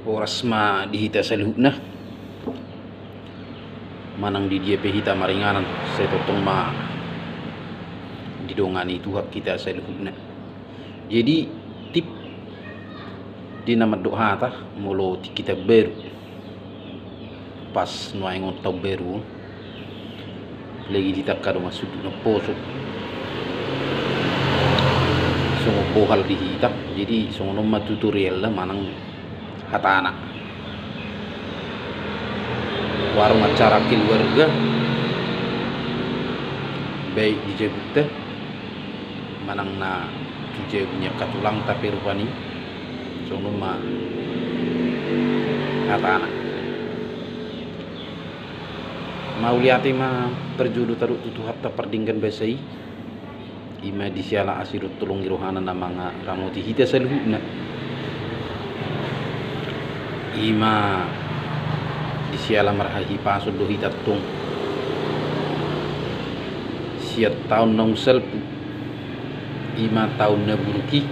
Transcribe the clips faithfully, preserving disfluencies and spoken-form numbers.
Horas ma di hita saluhutna. Manang di dia pe hita maringanan, sai tongtong ma didongani Tuhan hita saluhutna. Jadi, tip di na mandok hata, molo tingki taon baru, pas nuaeng on taon baru on, lagi di angka dongan sundut na poso, songon bohal di hita. Jadi songon on ma tutorial manang hatana. Warung acara keluarga, baik di jabunta manang na tu jabu ni angka tulangta pe rupani. Songon on ma hatana. Mauliate ma parjolo tadok tu Tuhanta pardenggan basa i. I ma di siala asi dohot holong ni rohana na mangaramoti hita saluhutna. I ma di siala marhahipason do hita tong sian taon naung salpu, i ma taon na buruk i,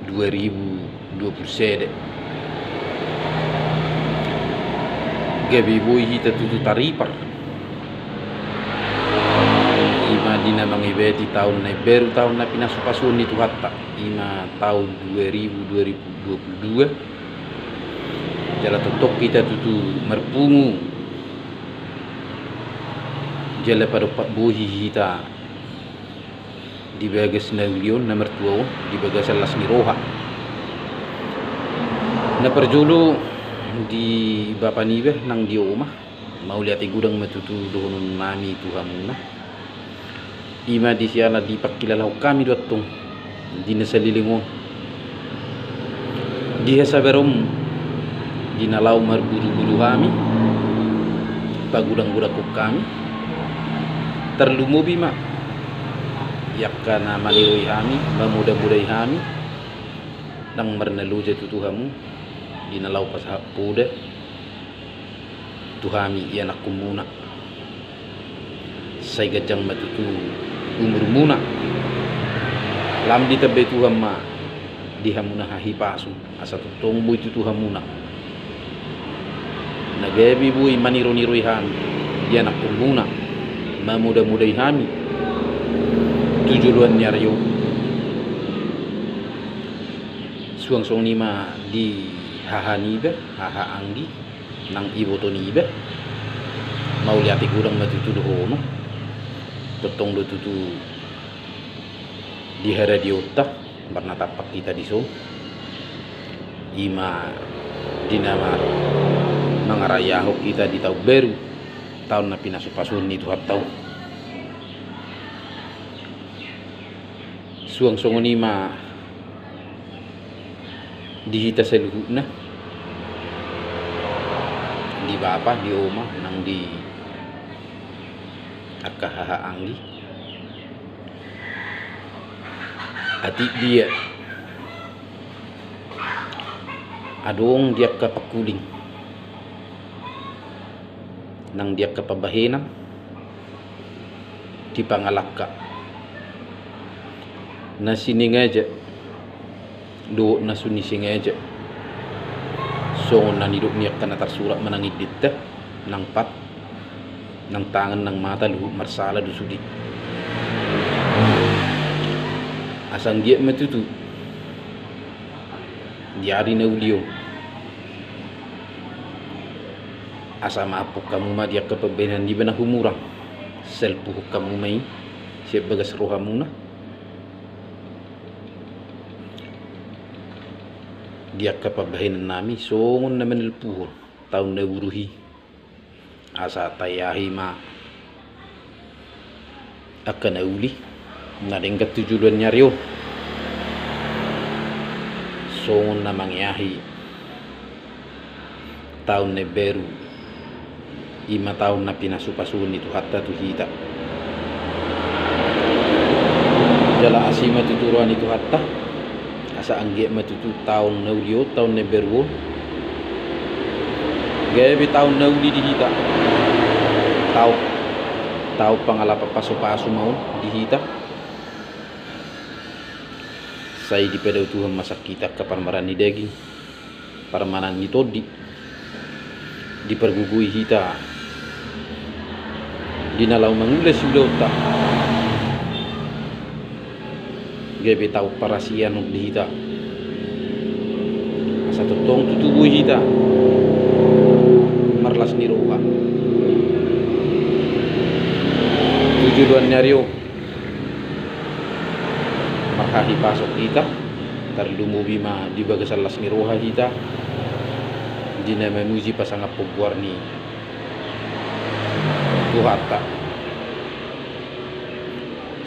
dua ribu dua puluh sada. Gabe boi hita tutu taripar, i ma di na mangibati taon na imbaru, taon na pinasupasuon ni Tuhanta, i ma taon dua ribu, dua ribu dua puluh dua. Jala tongtong hita tutu marpungu, jala padompak bohi hita di bagas na uli on, na martua on, di bagasan las ni roha. Na parjolo di bapa niba nang di oma, mauliate godang ma tutu dohonon nami tu hamuna. I ma di siala dipangkilalahon hami do antong di na saleleng on. Di hasabaronmu, di na laho marbudubuduk hami, pagodanggodanghon hami, tarlumobi ma di angka na maniroi hami, mamodamodai hami, ndang marnaloja tutu hamu, di na laho pasahat poda tu hami ianakhonmuna. Sai ganjang ma tutu umurmuna. Lam ditambai Tuhan ma di hamuna hahipason, asa tongtong boi tutu hamuna na gabe boi manironiroi hami ianakhonmuna, mamodamodai hami tu joloan ni ari on. Suang songon i ma di haha niba, haha anggi, nang iboto niba. Mauliate godang ma tutu dohonon. Tongtong do tutu di haradionta marnatampak hita dison. I ma di na mangarayahon hita di taon baru, taon na pinasupasuon ni Tuhanta on. Suang songon i ma di hita saluhutna, di bapa, di oma, nang di angka haha anggi. Atik dia adong di angka pangkuling nang di angka pambahenan, di pangalangka na siningaja dohot na so nisingaja, songon na nidok ni angka na tarsurat manang indenta, nang pat, nang tangan, nang mata, luhut marsala do sude. Asa anggiat ma tutu di ari na uli on, asa maaphon hamu ma di angka pambahenan niba na humurang, salpuhon hamu ma i sian bagas rohamuna. Di angka pambahenan nami songon na manalpuhon taon na buruk i, asa taeahi ma angka na uli na denggan tu joloan ni ari on, songon na mangeahi taon na imbaru, i ma taon na pinasupasuon ni Tuhanta tu hita. Jala asi ma tutu roha ni Tuhanta, asa anggiat ma tutu taon na uli on, taon na imbaru on, gabe taon na uli di hita. Taon, taon pangalapan pasupasu ma on di hita. Sai dipadao Tuhan ma sian hita angka parmaraan ni daging, parmaraan ni tondi, dipargogoi hita di na laho mangula siulaonta. Gabe taon parasian on di hita, asa tongtong tutu boi hita marlas ni roha tu joloan ni ari on. Marhahipason hita, tarlumobi ma di bagasan las ni roha hita di na mamuji pasangaphon goar ni Tuhanta.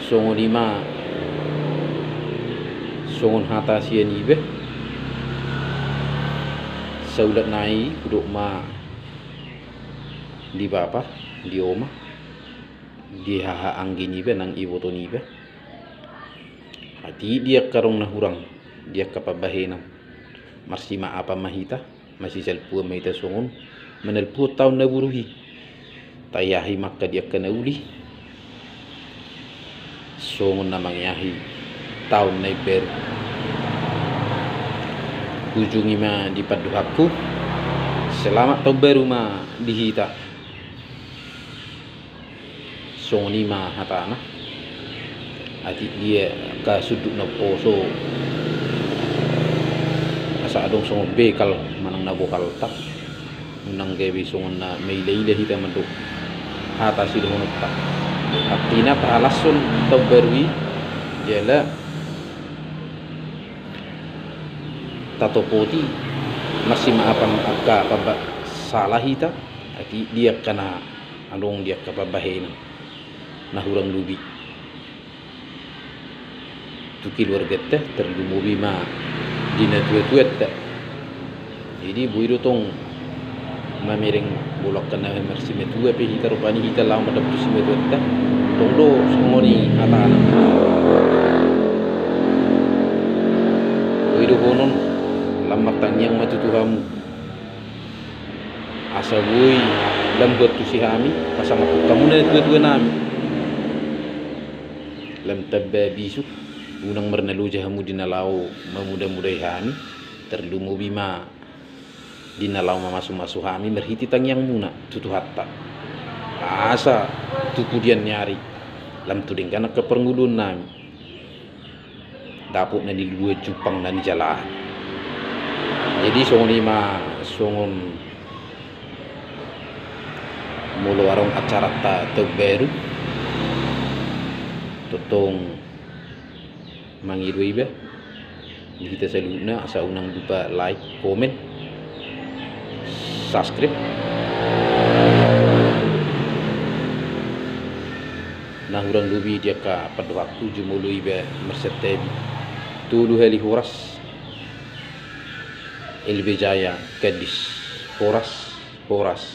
Songon i ma songon hata sian iba, saulat nai hudok ma di bapa, di oma, di haha anggi niba nang iboto niba. Atik di angka adong na hurang di angka pambahenan, marsimaafan ma hita, masisalpuan ma hita songon manalpuhon taon na buruk i. Taiahi ma angka di angka na uli songon na mangiahi taon na imbaru. Ujungi ma di pandohanku, selamat taon baru ma di hita. Songon i ma hatana. Atik dia angka sundut na poso, asa adong songon bekal manang na bohalta, unang gabe songon na mailaila hita mandok hata sidohononta. Artina tahalashon taon baru i jala tatopoti marsimaafan angka pamba-, sala hita atik di angka na adong di angka pambahenan na hurang lobi tu keluarganta, tarlumobi ma di natuatuanta. Jadi boi do tong mamereng, molo angka na marsimatua pe hita rupani, hita laho mandapot tu simatuanta, tong do songon i hatana. Boi dohonon, lam martangiang ma tutu hamu asa boi lam huantusi hami pasangaphon hamu na tuatua nami. Lam tamba bisuk, unang marnaloja hamu di na laho mamudamudai hami, tarlumobi ma di na laho mamasumasu hami marhite tangiangmuna tu Tuhanta, asa tu pudian ni ari lam tu denggan angka parngoluon nami, dapot na niluluan, jumpang na nijalahan. Jadi songon i ma songon molo adong acaranta taon baru, tongtong mangido iba di hita saluhutna, asa unang lupa like, komen, subscribe. Na hurang lobi di angka pandohanku, jumolo iba marsantabi. Tolu hali horas. Elbe Jaya, Kadis, horas, horas,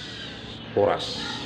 horas.